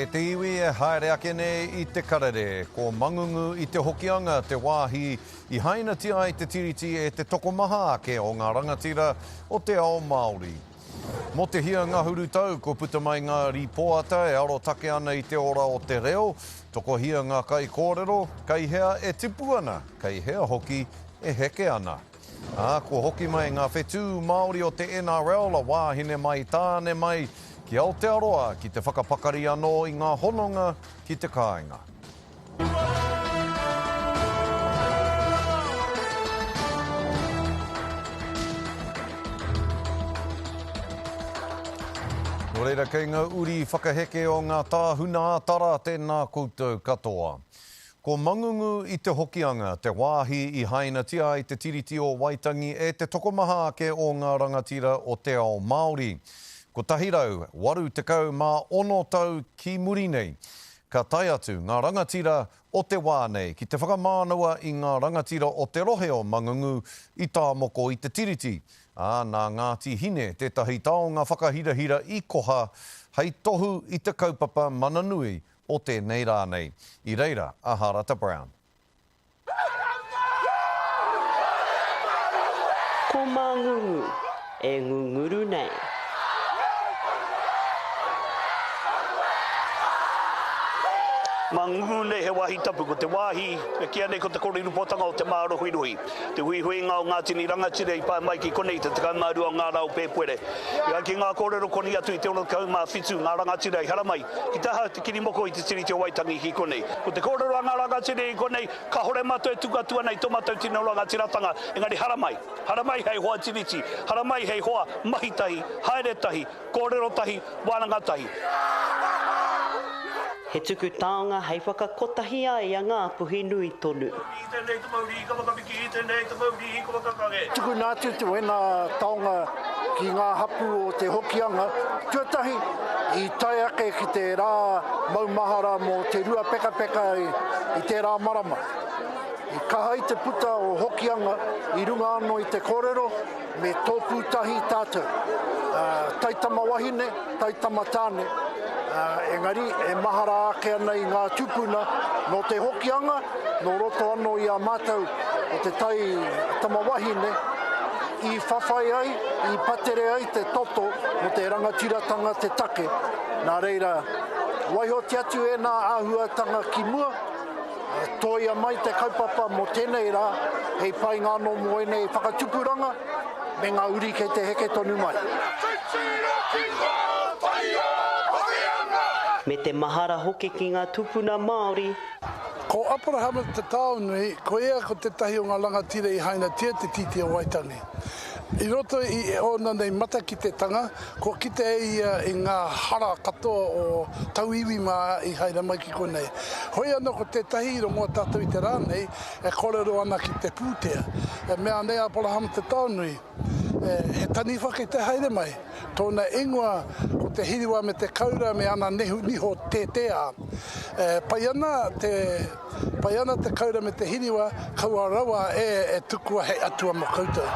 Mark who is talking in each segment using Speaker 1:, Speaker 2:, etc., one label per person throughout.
Speaker 1: E te iwi e haere ake nei i Te Karere, ko Mangungu i Te Hokianga te wāhi i hainatia ai te Tiriti e te tokomaha ake o ngā rangatira o te ao Māori. Mō te hia ngahuru tau kua puta mai ngā rīpoata e arotake ana i te ora o te reo, tokohia ngā kaikōrero, kei hea e tipu ana, kei hea hoki e heke ana. Ā, kua hoki mai ngā whetū Māori o te NRL, a wāhine mai, tāne mai, ki Aotearoa ki te whakapakari anō i ngā hononga ki te kāinga. Nō reira, kei ngā uri whakaheke o ngā tāhuna ā-tara, tēnā koutou katoa. Ko Mangungu i Te Hokianga te wāhi i hainatia ai te Tiriti o Waitangi e te tokomaha ake o ngā rangatira o te ao Māori. 186 tau ki muri nei, ka tae atu ngā rangatira o te wā nei ki te whakamānawa i ngā rangatira o te rohe o Mangungu i tāmoko i te Tiriti, ā, nā Ngāti Hine tētahi taonga whakahirahira i koha hei tohu i te kaupapa mana nui o tēnei rā nei. I reira a Harata Brown.
Speaker 2: Ko Mangungu e ngunguru nei.
Speaker 3: Mangungu nei he wāhi tapu, ko te wāhi e kīia nei ko te korerupotanga o te mārohirohi, te huihuinga o ngā tini rangatira i pae mai ki konei i te 12 o ngā rā o Pēpuere. E ai ki ngā kōrero koni atu i te 67 ngā rangatira i haramai Ki te aha te kirimoko i te Tiriti o Waitangi ki konei? Ko te kōrero a ngā rangatira i konei, kahore matou e tuku atu ana i to matou tino rangatiratanga, engari haramai, haramai hei hoa Tiriti, haramai hei hoa mahi tahi, haere tahi, kōrero tahi, wānanga tahi.
Speaker 2: He tuku taonga hei whakakotahi ai a Ngāpuhi nui tonu.
Speaker 3: I tenei te mauri ka whakapiki, i tenei te mauri ka whakakange.
Speaker 4: Tukuna atu te wena taonga ki ngā hapū o Te Hokianga. Tuatahi, i tae ake ki te rā maumahara mō Te Ruapekapeka i tērā marama. I kaha ai te puta o Hokianga i runga anō i te kōrero me tōpū tahi tātou, taitama wahine, taitama tāne, engari e mahara ake ana i ngā tūpuna nō Te Hokianga, nō roto anō i a mātou o te tai tama wahine, i whawhai ai, i patere ai te toto mō te rangatiratanga te take. Nā reira, waihotia atu ēnā āhuatanga ki mua, toia mai te kaupapa mō tēnei rā, hei painga anō mō ēnei whakatupuranga me ngā uri kei te heke tonu mai.
Speaker 5: Titiro ki ngā tai o Hokianga!
Speaker 2: Me te mahara hoki ki ngā tupuna Māori
Speaker 6: Ko Aperahama Te Taonui, ko ia ko tētahi o ngā rangatira i hainatia te Tīti o Waitangi. I roto i ōna nei matakitetanga, kua kite e ia i ngā hara katoa o tauiwi mā i haere mai ki konei. Hoi anō ko tētahi i rongoa tātou i te rā nei e kōrero ana ki te pūtea. E mea nei a Aperahama Te Taonui, he taniwha kei te haere mai. Tōna ingoa ko Te Hiriwa me Te Kaura me ana nehu niho tētēā. E pai ana te, pai ana te kaura me te hiriwa, kaua rawa e e tukua hei atua mō koutou.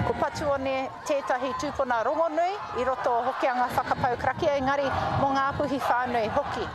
Speaker 7: Ko Patuone tētahi tūpuna rongonui i roto o Hokianga Whakapau Karakia engari mō Ngāpuhi whānui hoki.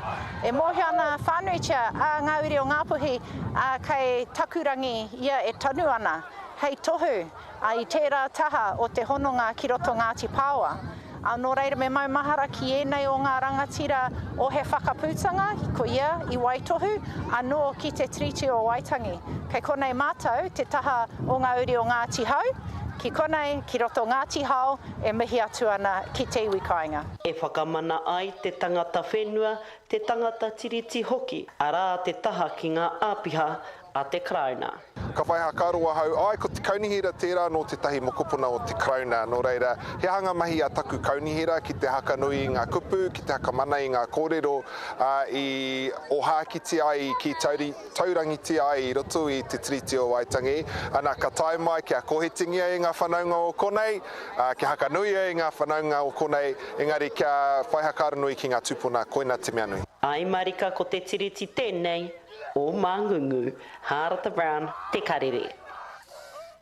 Speaker 7: E mōhio ana whānuitia a ngā uri o Ngāpuhi, ā, kei Takurangi ia e tanu ana hei tohu Ā, i tērā taha o te hononga ki roto Ngāti Pāoa. Ā, nō reira me maumahara ki ēnei o ngā rangatira o He Whakaputanga, ko ia i waitohu, anō ki te Tiriti o Waitangi. Kei konei mātou, te taha o ngā uri o Ngāti Hau, ki konei, ki roto Ngāti Hao, e mihi atu ana ki te iwi kāinga.
Speaker 2: E whakamana ai te tangata whenua, te tangata tiriti hoki, arā te taha ki ngā āpiha a te Karauna.
Speaker 8: Ka whai hakaaro ahau, āe, ko te kaunihera tērā nō tētahi mokopuna o te Karauna, nō reira, he aha ngā mahi a taku kaunihera ki te hakanui i ngā kupu, ki te hakamana i ngā kōrero, ā, i ōhākitia ai, i kī tauri, taurangitia ai i roto i te Tiriti o Waitangi, ana, ka tae mai kia kōhitingia e ngā whanaunga o konei, ā, kia hakanuia e ngā whanaunga o konei, engari kia whai hakaaro nui ki ngā tūpuna, koina te mea nui.
Speaker 2: Āe marika ko te Tiriti tēnei o Mangungu, Hārata Brown, Te Karere.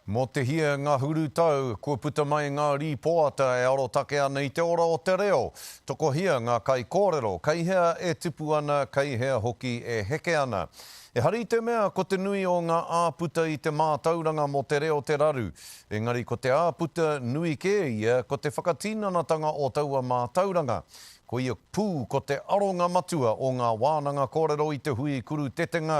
Speaker 1: Mō te hia ngahuru tau, kua puta mai ngā rīpoata e arotake ana i te ora o te reo. Tokohia ngā kaikōrero, kei hea e tupu ana, kei hea hoki e heke ana. Ehara i te mea ko te nui o ngā āputa i te mātauranga mō te reo te raru, engari ko te āputa nui kē ia ko te whakatinanatanga o taua mātauranga. Koia pū ko te aronga matua o ngā wānanga kōrero i te hui kurutetenga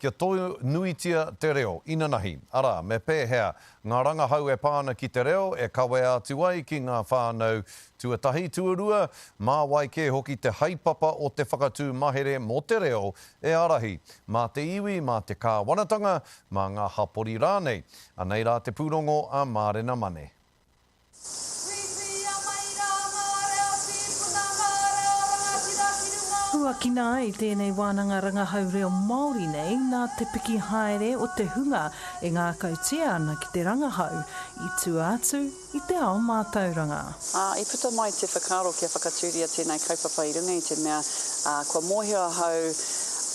Speaker 1: kia toi nuitia te reo inanahi, arā, me pēhea ngā rangahau e pā ana ki te reo e kawea atu ai ki ngā whānau tuatahi, tuarua, mā wai kē hoki te haepapa o te whakatū mahere mō te reo e ārahi, mā te iwi, mā te kāwanatanga, mā ngā hapori rānei. Anei rā te pūrongo a Mārena Mane.
Speaker 9: Whiwhia mai rā ngā reo tīpuna, ngā reo rangatira ki runga.
Speaker 10: Huakina ai tēnei wānanga rangahau reo Māori nei nā te piki haere o te hunga e ngākautia ana ki te rangahau i tua atu i te ao mātauranga.
Speaker 11: Ā, i puta mai te whakaaro kia whakatūria tēnei kaupapa i runga i te mea, ā, kua mōhio ahau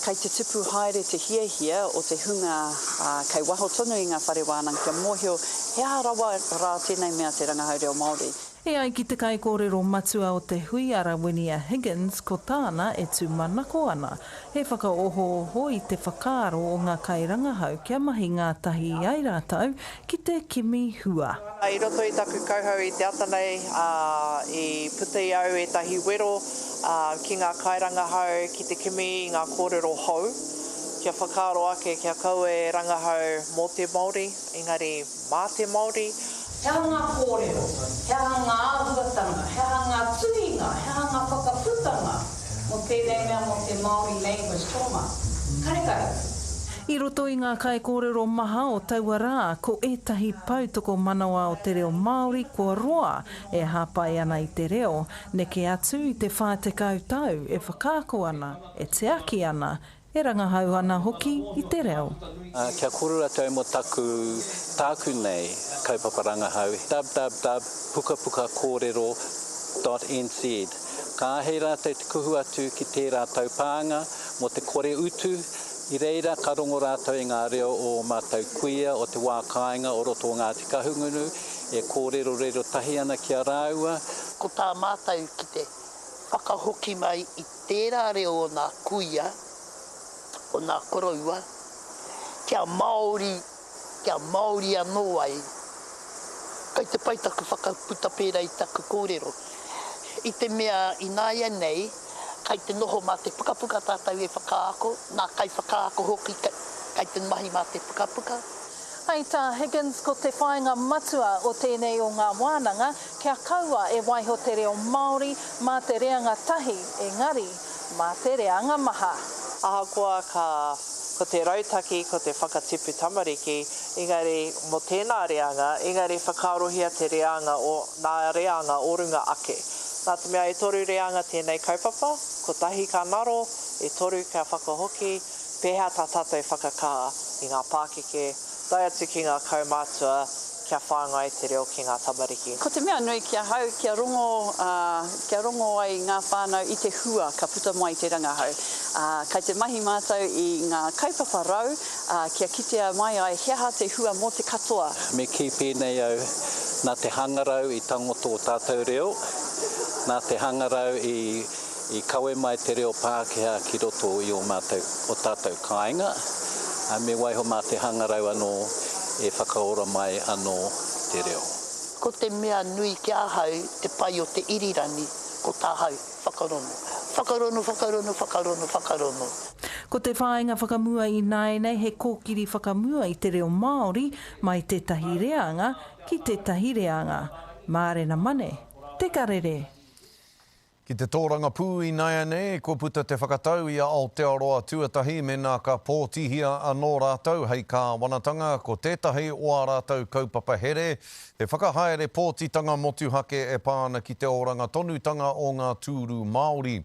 Speaker 11: kei te tupu haere te hiahia o te hunga, ā, kei waho tonu i ngā whare wānanga kia mōhio He aha rawa rā tēnei mea te rangahau reo Māori?
Speaker 10: E ai ki te kaikōrero matua o te hui a Rawinia Higgins ko tāna e tūmanako ana, he whakaohooho i te whakaaro o ngā kairangahau kia mahi ngātahi ai rātou ki te kimi hua.
Speaker 12: I roto i taku kauhau i te ata nei, i puta i au ētahi wero ki ngā kairangahau ki te kimi i ngā kōrero hou, kia whakaaro ake kia kaua e rangahau mō te Māori. Engari, mā te Māori.
Speaker 13: He aha ngā kōrero, he aha ngā āhuatanga, he aha ngā tuhinga, he aha ngā whakaputanga mō tēnei mea mō te Māori language trauma? Karekau.
Speaker 10: I roto i ngā kaikōrero maha o taua rā, ko ētahi pou tokomanawa o te reo Māori kua roa e hāpai ana i te reo, neke atu i te 40 tau e whakaako ana, e tiaki ana, E rangahau ana hoki i te reo.
Speaker 14: Kia kōrero atu au mō taku, tāku nei kaupapa rangahau, www pukapukakōrero dot nz. Ka āhei rātou te kuhu atu ki tērā taupānga mō te kore utu, i reira ka rongo rātou i ngā reo o ō mātou kuia o te wā kāinga o roto o Ngāti Kahungunu e kōrerorero tahi ana ki a rāua.
Speaker 15: Ko tā mātou ki te whakahoki mai i Tērā reo o nā kuia, o nā koroua, kia Māori, kia Māori anō ai. Kei te pai taku whakaputa pērā i taku kōrero. I te mea ināianei, kei te noho mā te pukapuka tātou e whakaako, nā kaiwhakaako hoki kei te mahi mā te pukapuka.
Speaker 7: Hei tā Higgins ko te whāinga matua o tēnei o ngā wānanga kia kaua e waiho te reo Māori mā te reanga tahi engari mā te reanga maha.
Speaker 12: Ahakoa ka ko te rautaki ko te whakatipu tamariki, engari mō tēnā reanga, engari whakaarohia te reanga o, nā reanga o runga ake. Nā te mea e toru reanga tēnei kaupapa, kotahi ka ngaro, e toru ka whakahoki, Pēhea tā tātou whakakā i ngā pākeke, tae atu ki ngā kaumātua, kia whāngai te reo ki ngā tamariki?
Speaker 11: Ko te mea nui ki ahau, kia rongo, ā, kia rongo ai ngā whānau i te hua ka puta mai i te rangahau. Ā, kai te mahi mātou i ngā kaupapa rau, ā, kia kitea mai ai he aha te hua mō te katoa.
Speaker 14: Me kī pēnei au, nā te hangarau i tango tō tātou reo, nā te hangarau i I kawe mai te reo Pākehā ki roto i ō mātou, o tātou kāinga, ā, me waiho mā te hangarau anō e whakaora mai anō te reo.
Speaker 15: Ko te mea nui ki ahau te pai o te irirangi, ko tāhau, whakarono. Whakarono, whakarono, whakarono, whakarono.
Speaker 10: Ko te whāinga whakamua ināianei he kōkiri whakamua i te reo Māori mai tētahi reanga ki tētahi reanga. Mārena Mane, Te Karere.
Speaker 1: Ki te tōrangapū ināianei, kua puta te whakatau i a Aotearoa Tuatahi mēnā ka pōtihia anō rātou hei kāwanatanga, ko tētahi o ā rātou kaupapa here, he whakahaere pōtitanga motuhake e pā ana ki te oranga tonutanga o ngā tūru Māori.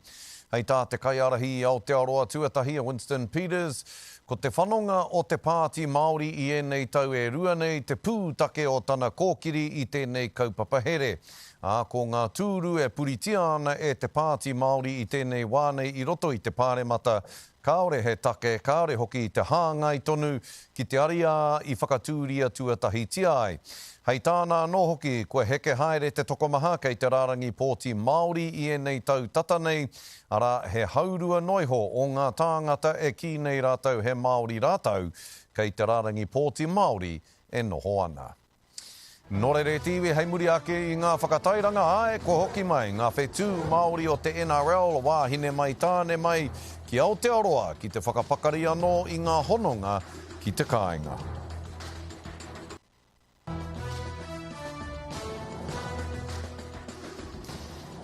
Speaker 1: Hei tā te kaiārahi i Aotearoa Tuatahi a Winston Peters, ko te whanonga o te Pāti Māori i ēnei tau e rua nei te pūtake o tana kōkiri i tēnei kaupapa here. Ā, ko ngā tūru e puritia ana e te Pāti Māori i tēnei wā nei i roto i te Pāremata, Kāore he take, kāore hoki i te hāngai tonu ki te ariā i whakatūria tuatahitia ai. Hei tāna anō hoki, kua heke haere te tokomaha kei te rārangi pōti Māori i ēnei tau tata nei, arā, he haurua noa iho o ngā tāngata e kī nei rātou he Māori rātou kei te rārangi pōti Māori e noho ana. Nō reira e te iwi, hei muri ake i ngā whakatairanga, āe, kua hoki mai ngā whetū Māori o te NRL, wāhine mai, tāne mai, ki Aotearoa ki te whakapakari anō i ngā hononga ki te kāinga.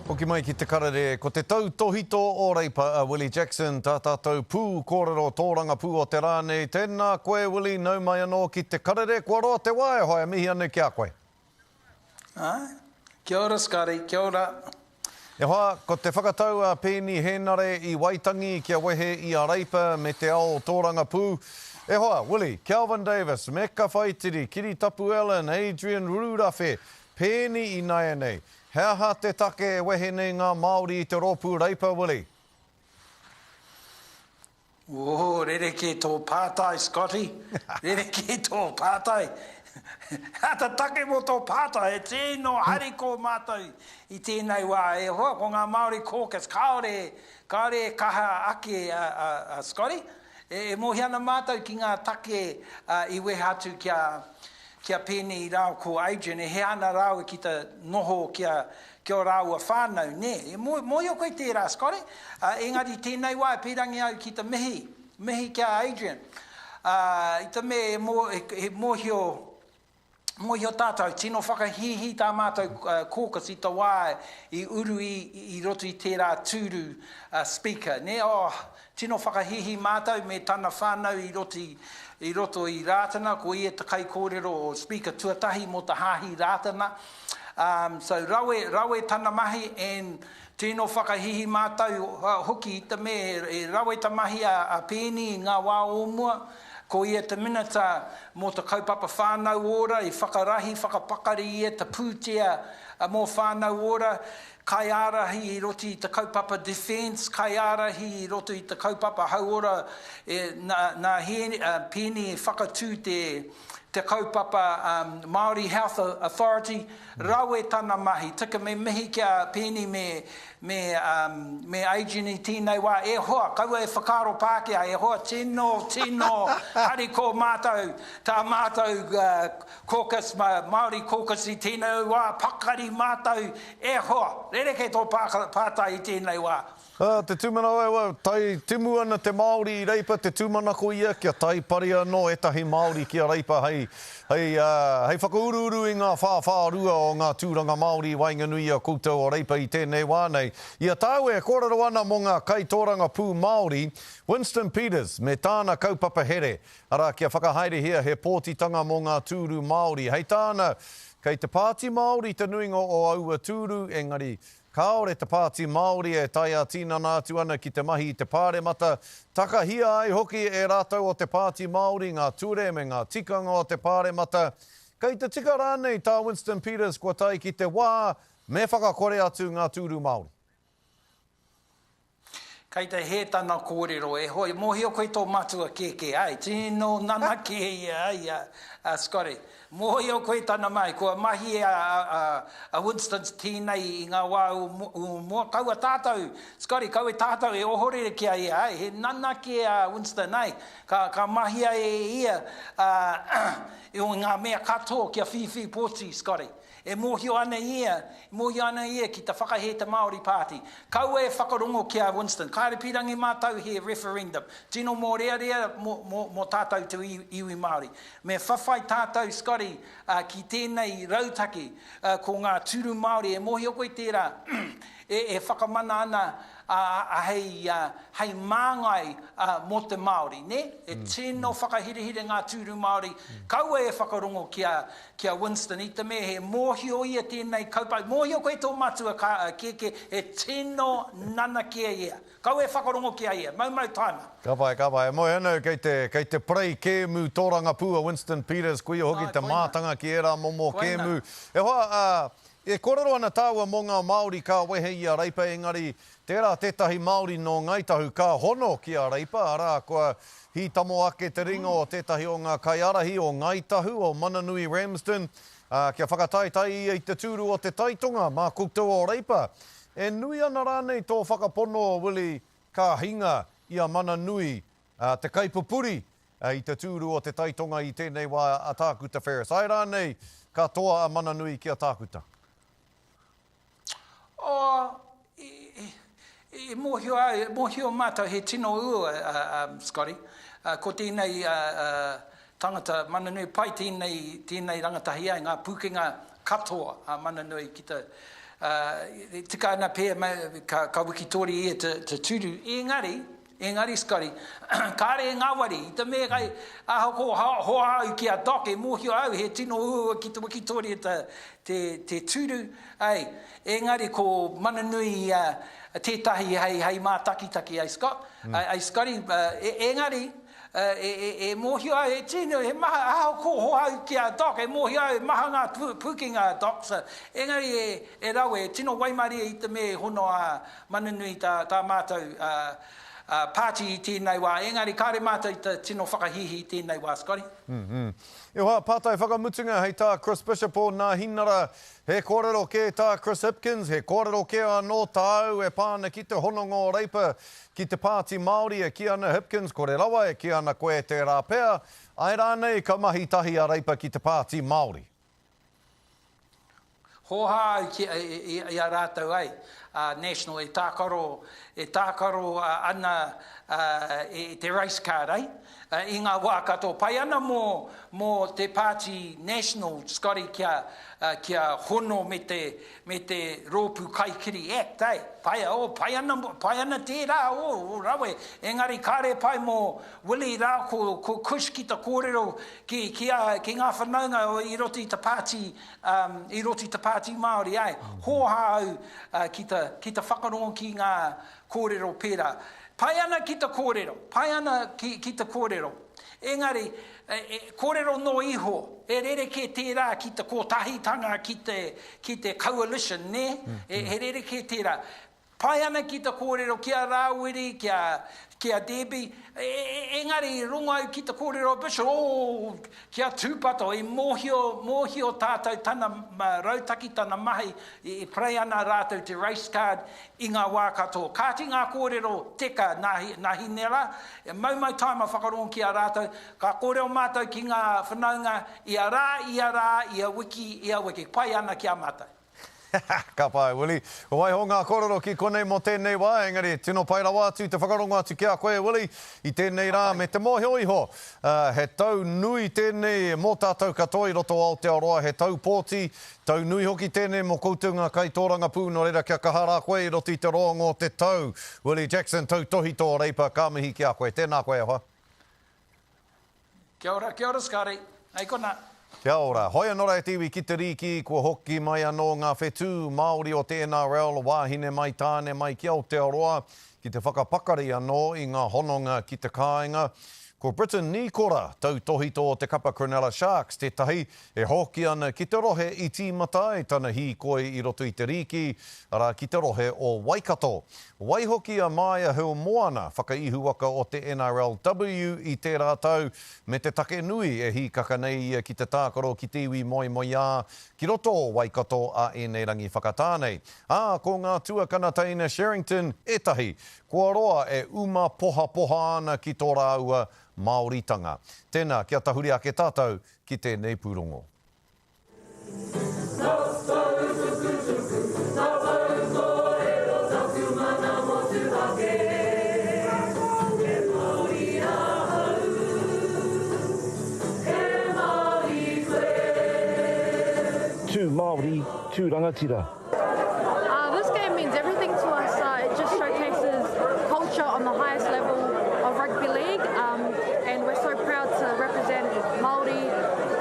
Speaker 1: Hoki mai ki te karere, ko te tautōhito o Reipa a Willie Jackson, tā tātou pū kōrero tōrangapū o te rā nei. Tēnā koe Willie, nau mai anō ki te karere, kua roa te wā e hoa, e mihi ana ki a koe.
Speaker 16: Āe. Kia ora Scotty, kia ora.
Speaker 1: E hoa, ko te whakatau a Peeni Hēnare i Waitangi kia wehe i a Reipa me te ao tōrangapū. E hoa, Willie, Kelvin Davis, Meka Whaitiri, Kiritapu Allan, Adrian Rurawhe, Peeni ināianei. He aha te take e wehe nei ngā Māori i te rōpū Reipa, Willie?
Speaker 16: Ooh, rerekē tō pātai, Scotty. Rerekē tō pātai. He ata take mō tō pātai, he tino hariko mātou i tēnei wā. E hoa, ko ngā Māori caucus, kāore, kāore e kaha ake a, a, a Scotty. E, e mōhio ana mātou ki ngā take i wehe atu ki a, Kia pēnei rāua ko Adrian, e hea ana rāua ki te noho ki a, ki ō rāua whānau, nē? E mōhio koe tērā, Scotty? Ā, engari tēnei wā e pīrangi au ki te mihi, mihi ki a Adrian. Ā, i te mea e mō, e mōhio, mōhio tātou, tino whakahīhī tā mātou caucus i te wā i uru i, i roto i tērā tūru Speaker, nē? Oh, Tino whakahīhī mātou me tana whānau i roti i roto i Rātana, ko ia te kaikōrero o Speaker tuatahi mō te hāhi Rātana. Um, so rawe, rawe tana mahi and tino whakahīhī mātou hoki i te mea e rawe ta mahi a, a Peeni i ngā wā o mua, ko ia te minita mō te kaupapa Whānau Ora, i whakarahi, whakapakari ia te pūtea mō Whānau Ora. Kaiārahi i roto i te kaupapa Defence, kaiārahi i roto i te kaupapa hauora, e, nā, nā Peeni i whakatū te, te kaupapa um, Māori Health Authority, rawe tana mahi. Tika me mihi ki a Peeni me, me, um, me Adrian i tēnei wā. E hoa, kaua e whakaaro Pākehā, e hoa, tino, tino hariko mātou, tā mātou uh, Caucus, Māori Caucus i tēnei wā, pakari mātou, e hoa, rerekē tō pātai i tēnei wā.
Speaker 1: Ā, te tūmanako, tae timu ana te Māori i Reipa, te tūmanako ia kia tae pari anō ētahi Māori ki a Reipa hei, hei, hei whakauruuru i ngā whāwhārua o ngā tūranga Māori i waenganui i a koutou o Reipa i tēnei wā nei. I a tāua e kōrero ana mō ngā kaitōrangapū Māori, Winston Peters me tāna kaupapa here, Arā, kia whakahaerehia he pōtitanga mō ngā tūru Māori. Hei tāna, kei te Pāti Māori te nuinga o aua tūru, engari, kāore te Pāti Māori e tae ā-tinana atu ana ki te mahi i te Pāremata, takahia ai hoki e rātou o te Pāti Māori ngā ture me ngā tikanga o te Pāremata. Kei te tika rānei tā Winston Peters kua tae ki te wā me whakakore atu ngā tūru Māori?
Speaker 16: Kei te hē tana kōrero, e hoa, mōhio koe tō matua kēkē, āe, tino nanakia ia, ai, a, a Scotty. Mōhio koe tana mahi, kua mahi a, a, a Winston tēnei i ngā wā o, o mua, kaua tātou, Scotty, kaua tātou e ohorere ki a ia, āe, he nanakia a Winston, āe, ka, ka mahia e ia, ā, i ngā mea katoa kia whiwhi pōti, Scotty. E mōhio ana ia, e mōhio ana ia ki te whakahē te Māori Party. Kaua e whakarongo ki a Winston. Kāre pīrangi mātou he referendum. Tino mōrearea mō, mō, mō tātou te iwi Māori. Me whawhai tātou, Scotty, ki tēnei rautaki, ko ngā tūru Māori, e mōhio koe tērā, e, e whakamana ana a, a, hei, hei māngai mō te Māori, nē? E tino whakahirahira ngā tūru Māori. Kaua e whakarongo ki a, Ki a Winston, i te mea he mōhio ia tēnei kaupapa, mōhio koe tō matua ka, kēkē, he tino nanakia ia. Kaua e whakarongo ki a ia, maumau taima.
Speaker 1: Ka pai, ka pai. E moe ana au kei te, kei te prei kēmu tōrangapū a Winston Peters, koia hoki te mātanga ki ērā momo kēmu. E hoa, ā, E kōrero ana tāua mō ngā Māori ka wehe i a Reipa engari tērā tētahi Māori nō Ngāi Tahu ka hono ki a Reipa, arā, kua hītamo ake te ringa o tētahi o ngā kaiārahi o Ngāi Tahu, o Mananui Ramsden, ā, kia whakataetae ia i te tūru o Te Taitonga mā koutou o Reipa. E nui ana rānei tō whakapono, Willie, ka hinga i a Mananui, ā, te kaipupuri i te tūru o Te Tai Tonga i tēnei wā a Tākuta Ferris. Āe rānei ka toa a Mananui ki a Tākuta?
Speaker 16: Oh, i mōhio au, i mōhio mātou he tino uaua, Scotty. Ko tēnei tangata Mananui, pai tēnei, tēnei rangatahi ai, ngā pūkenga katoa a Mananui ki te, tika ana pea ka wikitoria ia te tūru, engari, Engari Scotty, kāre e ngāwari, i te mea kai, ahakoa hoa au ki a Doc, e mōhio au he tino uaua ki te wikitoria te, te, te tūru, ai, engari ko Mananui tētahi hei, hei mātakitaki, ai Scott, ai Scotty, engari, e, e, e mōhio au, he tino, he maha, ahakoa hoa au ki a Doc, e mōhio au he maha ngā pūkenga a Doc, so, engari e, e rawe, e tino waimarie i te mea e hono a Mananui tā, tā mātou pāti i tēnei wā, engari kāre mātou i te tino whakahīhī i tēnei wā, Scotty.
Speaker 1: E hoa, pātai whakamutunga hei tā Chris Bishop o Nāhinara, he kōrero kē tā Chris Hipkins, he kōrero kē anō tāu e pā ana ki te hononga o Reipa ki te Pāti Māori, e kī ana Hipkins, kore rawa e kī ana koe tērā pea, āe rānei ka mahi tahi a Reipa ki te Pāti Māori?
Speaker 16: Hōhā au ki, i a rātou ai, a National e tākaro, e tākaro ana i te race card, ai? I ngā wā katoa. Pai ana mō, mō te pāti National, Scotty, kia, kia hono me te, me te rōpū kaikiri Act, ai? Pai, oh, pai ana, pai ana tērā, oh, oh, rawe. Engari kāre pai mō Willie rā ko, ko Kush ki te kōrero ki, ki a, ki ngā whanaunga i roto i te pāti, um, i roto i te pāti Māori, āe, hōhā au uh, ki te, ki te whakarongo ki ngā kōrero pērā. Pai ana ki te kōrero, pai ana ki, ki te kōrero. Engari, e, e, kōrero noa iho, e rerekē tērā ki te kōtahitanga, ki te, ki te coalition, nē? E, he rerekē tērā. Pai ana ki te kōrero ki a Rāwiri, ki a, ki a Debbie, e, e, engari i rongo au ki te kōrero a Bishop, oh, kia tūpato, i mōhio, mōhio tātou tana rautaki, tana mahi, i, i pray ana rātou te race card i ngā wā katoa. Kāti ngā kōrero teka nā, nā Hinera, e maumau tāma whakarongo ki a rātou, ka kōrero mātou ki ngā whanaunga ia rā, ia rā, ia wiki, ia wiki. Pai ana ki a mātou.
Speaker 1: Ka pai, Willie. Waiho ngā kōrero ki konei mō tēnei wā, engari tino pai rawa atu te whakarongo atu ki a koe, Willie, i tēnei rā me te mōhio iho, he tau nui tēnei mō tātou katoa i roto o Aotearoa, he tau pōti, tau nui hoki tēnei mō koutou ngā kaitōrangapū, nō reira kia kaha rā koe i roto i te roanga o te tau. Willie Jackson, Tautōhito o Reipa, ka mihi ki a koe. Tēnā koe, e hoa.
Speaker 16: Kia ora, kia ora Scotty. Hei kona.
Speaker 1: Kia ora. Hoi anō rā e te iwi ki te rīki, kua hoki mai anō ngā whetū Māori o te NRL, wāhine mai, tāne mai ki Aotearoa, ki te whakapakari anō i ngā hononga ki te kāinga. Ko Briton Nikora, tautōhito o te kapa Cronulla Sharks tētahi e hoki ana ki te rohe i tīmata ai tana hīkoi i roto i te rīki, arā ki te rohe o Waikato. Waihoki a Maia Hill-Moana, whakaihuwaka o te NRLW i tērā tau, me te take nui e hīkaka nei ia ki te tākaro ki te iwi moemoeā ki roto o Waikato a ēnei rangi whakatā nei. Ā, ko ngā tuakana teina Sherrington ētahi, kua roa e uma pohapoha ana ki tō rāua Māoritanga. Tēnā, kia tahuri ake tātou ki tēnei pūrongo.
Speaker 17: Tū Māori, tū rangatira.
Speaker 18: This game means everything to us, it just showcases culture on the highest level of rugby league and we're so proud to represent Māori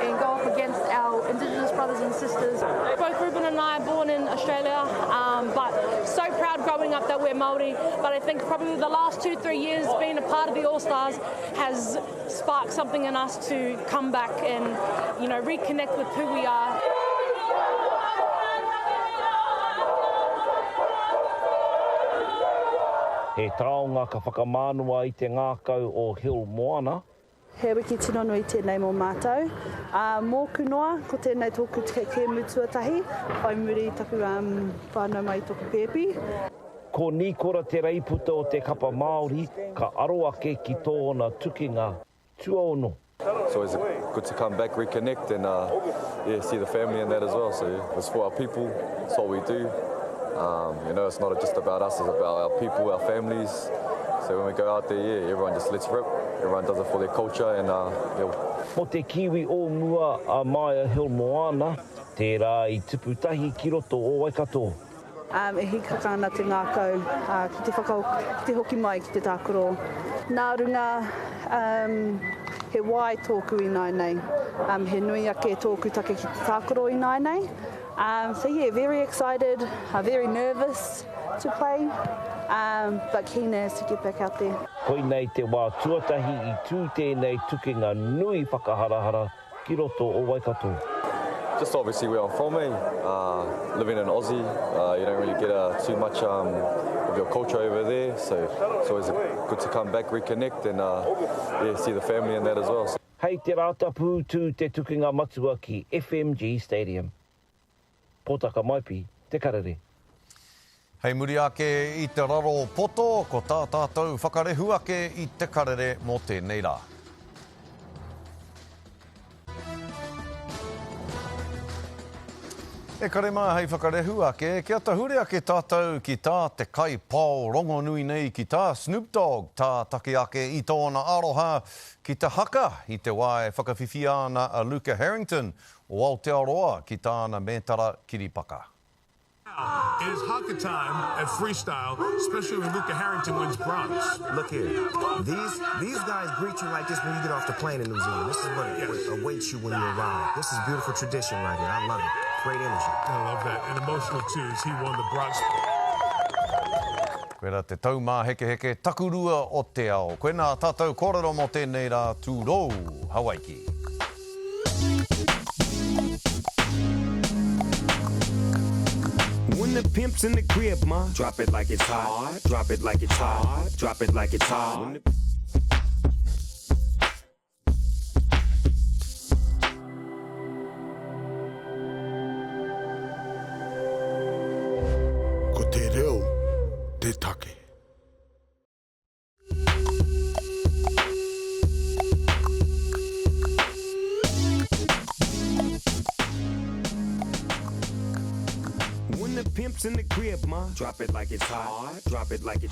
Speaker 18: and go up against our Indigenous brothers and sisters. Both Ruben and I are born in Australia, um, but so proud growing up that we're Māori. But I think probably the last two, three years being a part of the All Stars has sparked something in us to come back and, you know, reconnect with who we are.
Speaker 17: He taonga ka whakamānawa i te ngākau o Hill Moana.
Speaker 19: He wiki tino nui tēnei mō mātou. Ā, mōku noa, ko tēnei tōku kēmu tuatahi, whai muri i taku whānau mai i tōku pēpi.
Speaker 17: Ko Nīkora te reiputa o te kapa Māori ka aro ake ki tōna tukinga tuaono.
Speaker 20: It's always good to come back, reconnect and yeah, see the family and that as well. So yeah, it's for our people, it's what we do. Um, you know, it's not just about us, it's about our people, our families. So when we go out there, yeah, everyone just lets rip. Everyone does it for their culture and uh, yeah.
Speaker 17: Mō te Kiwi o mua a Maia Hill Moana, tērā i tupu tahi ki roto o Waikato.
Speaker 19: E hīkaka ana te ngākau ki te whaka, ki te hoki mai ki te tākaro. Nā runga, he wai tōku ināianei. He nui ake tōku take ki te tākaro ināianei. So yeah, very excited, very nervous to play, but keen as to get back out there.
Speaker 17: Koinei te wā tuatahi i tū tēnei tukinga nui whakaharahara ki roto o Waikato.
Speaker 20: Just obviously where I'm from eh, uh, living in Aussie, uh, you don't really get uh, too much um, of your culture over there, so it's always good to come back, reconnect and uh, yeah, see the family and that as well.
Speaker 17: Hei te Rātapu tū te tukinga matua ki FMG Stadium. Potaka Maipi, Te Karere.
Speaker 1: Hei muri ake i te raro poto, ko tā tātou whakarehu ake i Te Karere mō tēnei rā. E kare mā hei whakarehu ake, kia tahuri ake tātou ki tā te kaipao rongonui nei ki tā Snoop Dogg tātaki ake i tōna aroha ki te haka i te wā e whakawhiwhia ana a Luca Harrington o Aotearoa ki tāna mētara kiripaka.
Speaker 5: It is haka time at Freestyle, especially when Luca Harrington wins bronze.
Speaker 21: Look here, these these guys greet you like this when you get off the plane in New Zealand. This is what, yes. what awaits you when you arrive. This is beautiful tradition right here. I love it. Great energy.
Speaker 5: I love that. And emotional too, as he won the bronze.
Speaker 1: Koirā te taumāhekeheke takurua o te ao. Koinā tātou kōrero mō tēnei rā tūrou Hawaiki.
Speaker 22: When the pimp's in the crib, ma, drop it like it's hot. Drop it like it's hot. Drop it like it's hot.
Speaker 5: Ko te reo te take.
Speaker 22: When the pimp's in the crib, ma, drop it like it's hot. Drop it like it's.